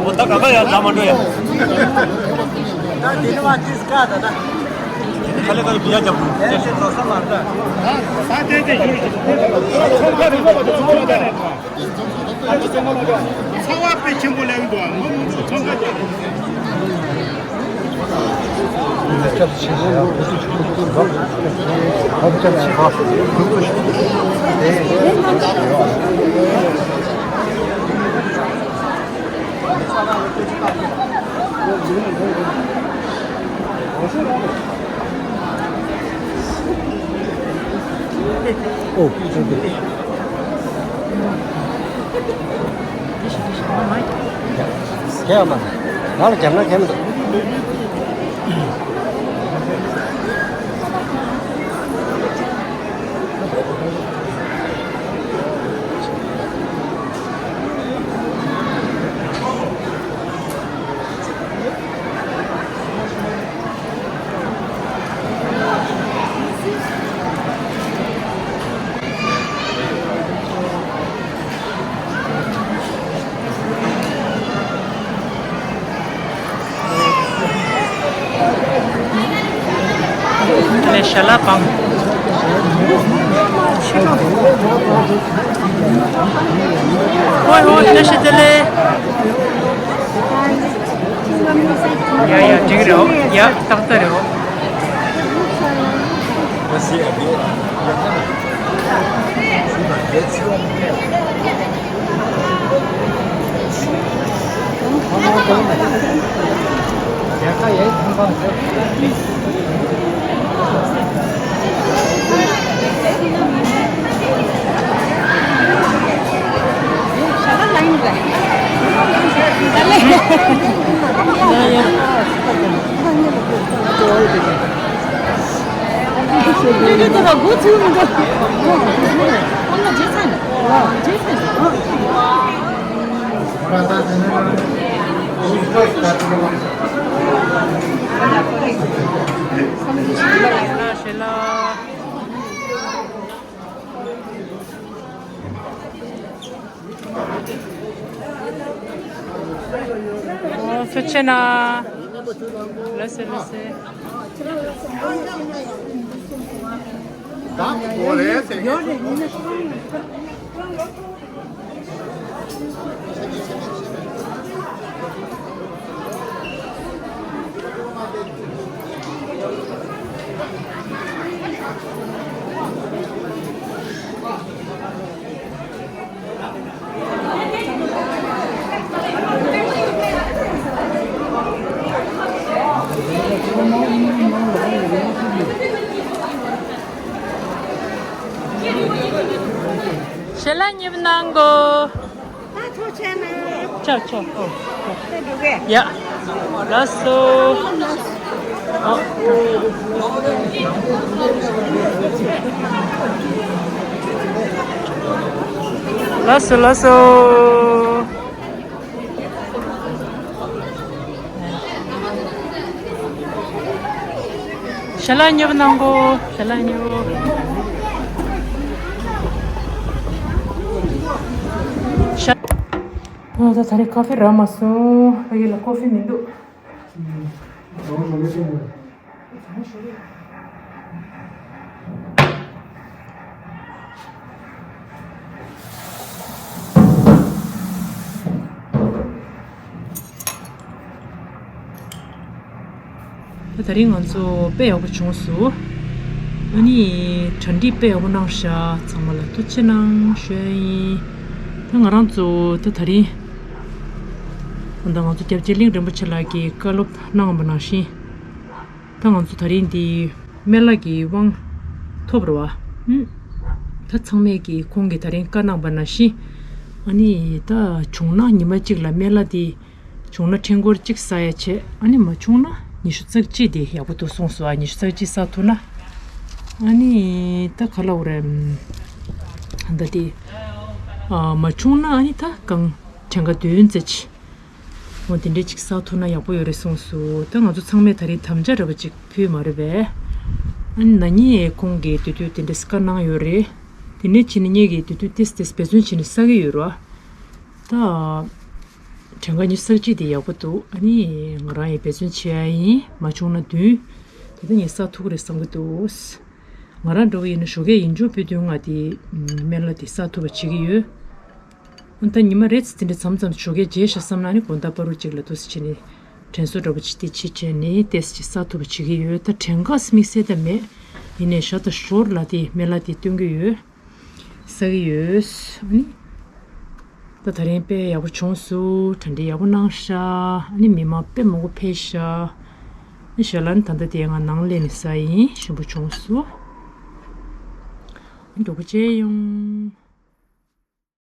འོ་ད་ག་ག་ཡར་ལ་མ་འགྲོ་ཡ། ད་དེ་ནི་མ་ཅིས་ཀ་ད་ད། ཁ་ལེ་ཁ་ལེ་བི་ཡ་རྒྱབ་འགྲོ། ད་དེ་དེ་ཡུལ་ཚོང་ཁ་རིག་པ་ཚོང་ཁ་རེད་པ། ཚ་བ་དཔེ་ཆེན་པོ་ལེན་འདུག་ང་མང་ཚོ་ཚོང་ཁ་རྒྱག་ཨོ། ཁྱེད་ཨ་མ། ང་ལ་རྒྱབ་ན་ཁྱད་མི་འདུག་ཞལ་ལག་སྤང་། ཧོ་ཧོ། བཀྲ་ཤིས་བདེ་ལེགས། ཡ་ཡ། འགྲིག་རེད་འོ། ཡ། ཏག་ཏག་རེད་འོ། ཨོ། ཐུགས་རྗེ་གནང་། ལགས་སོ། ལགས་སོ། ཞལ་ལག་མཉེས་པོ་གནང་གོ། ད་ཐུགས་རྗེ་གནང་། ཆོག་ཆོག་ཨོ། ད་འགྲོ་གི། ཡ། ལགས་སོ། ལགས་སོ། ལགས་སོ། ཞལ་ལག་མཉེས་པོ་གནང་གོ། ཞལ་ལག་མཉེས་པོ། ཞལ། ཨ། ད་ད་རེས་ཀ་ཧྥེ་རག་མ་སོང་། ཕ་གི་ལ་ཀོ་ཧྥེ་མི་འདུག། ད་ད་རིང་ང་ཚོ་དཔེ་ཡག་པོ་བྱུང་སོང་། ཨ་ནི་གྲ་སྒྲིག་དཔེ་ཡག་པོ་གནང་ཤག། ཚང་མ་ལ་ཐུགས་རྗེ་གནང་ཞུ་ཡ་ཡིན། ད་ང་རང་ཚོ་ད་ད་རིང་ད་ང་ཚོ་སྐྱབས་རྗེ་གླིང་རིན་པོ་ཆེ་ལགས་ཀྱིས་བཀའ་སློབ་གནང་བ་ནང་བཞིན། ད་ང་ཚོ་ད་རིང་འདི་སྨན་བླ་གི་དབང་ཐོབ་རེད་བ། ཨུམ། ད་ཚང་མས་ཀྱིས་ཁོང་གིས་ད་རིང་བཀའ་གནང་བ་ནང་བཞིན། ཨ་ནི་ད་བྱུང་ན་ཉི་མ་གཅིག་ལ་སྨན་བླ་འདི་བྱུང་ན་ཕྲེང་སྐོར་གཅིག་ཟ་ཡ་བྱས། ཨ་ནི་མ་བྱུང་ན་ཉི་ཤུ་རྩ་གཅིག་དེ་ཡག་པོ་འདུག་གསུངས་སོང་། ཨ། ཉི་ཤུ་རྩ་གཅིག་ཟ་ཐུབ་ན། ཨ་ནི་ད་ག་ལབ་དགོས་རེད། ད་དེ་ཨ་མ་བྱུང་ན་ཨ་ནི་ད་གང་ཕྲེང་ཀ་བདུན་ཙམ་ཅིག། འོ། དེ་འདྲས་ཅིག་ཟ་ཐུབ་ན་ཡག་པོ་ཡོད་རེད་གསུངས་སོང་། ད་ང་ཚོ་ཚང་མས་ད་རེས་དམ་བཅའ་འདྲ་པོ་ཅིག་ཕུལ་མ་རེད་པས། ཨ་ནི་ན་ནིང་ཁོང་གིས་དེ་དུས་དེ་འདྲས་བཀའ་གནང་ཡོད་རེད། དེ་ནས་བྱས་ནས་ངེད་ཀྱིས་དེ་དུས་ཏོག་ཙམ་འབད་བརྩོན་བྱས་ནས་ཟ་གི་ཡོད་རེད་བ། ད་ཕྲེང་ཀ་ཉི་ཤུ་རྩ་གཅིག་དེ་ཡག་པོ་འདུག། ཨ་ནི་ང་རང་ཡང་འབད་བརྩོན་བྱེད་ཡ་ཡིན། མ་བྱུང་ན་བདུན་དེ་ད་ངས་ཟ་ཐུབ་ཀྱི་རེད་བསམ་གྱི་འདུག། ང་རང་འདྲ་པོ་ཡིན་ན་ཞོགས་ཀས་ཡིན་ཆོག་པའི་དུས་ང་དེ་སྨན་བླ་དེ་ཟ་ཐུབ་པ་བྱེད་ཀྱི་ཡོད། ཨ། ད་ཉི་མ་རེ་ཙམ་དེ་འདྲ་མཚམས་མཚམས་ཞོགས་ཀས་བརྗེད་ཤག་བསམ་ན་ནི་དགོང་དག་བར་དུ་ཅིག་ལ་འདུག་སེ་བྱས་ནས་དྲན་གསོ་འདྲ་པོ་ཅིག་དེ་བྱེད་བྱས་ནས་ཏོག་ཙམ་ཅིག་ཟ་ཐུབ་པ་བྱེད་ཀྱི་ཡོད། ད་ཕྲེང་ཀ་དམིགས་བསལ་ད་མེད། ཡིན་ནའི་ཞག་དང་ཞོར་ལ་དེ་སྨན་བླ་དེ་སྟོན་གྱི་ཡོད། ཟ་གི་ཡོད། ཨ་ནི་ད་ད་རིང་དཔེ་ཡག་པོ་བྱུང་སོང་། གྲ་སྒྲིག་ཡག་པོ་གནང་ཤག། ཨ་ནི་མི་མང་དཔེ་མང་པོ་ཕེབས་ཤག། ཨ་ནི་ཞལ་ལག་ནི་ད་ལྟ་དེ་ང་ནང་སླེབས་ནས་ཟ་ཡིན། ཞིམ་པོ་བྱུང་སོང་། ཨ་ནི་མགྱོགས་པོ་བྱས་ཡོང་།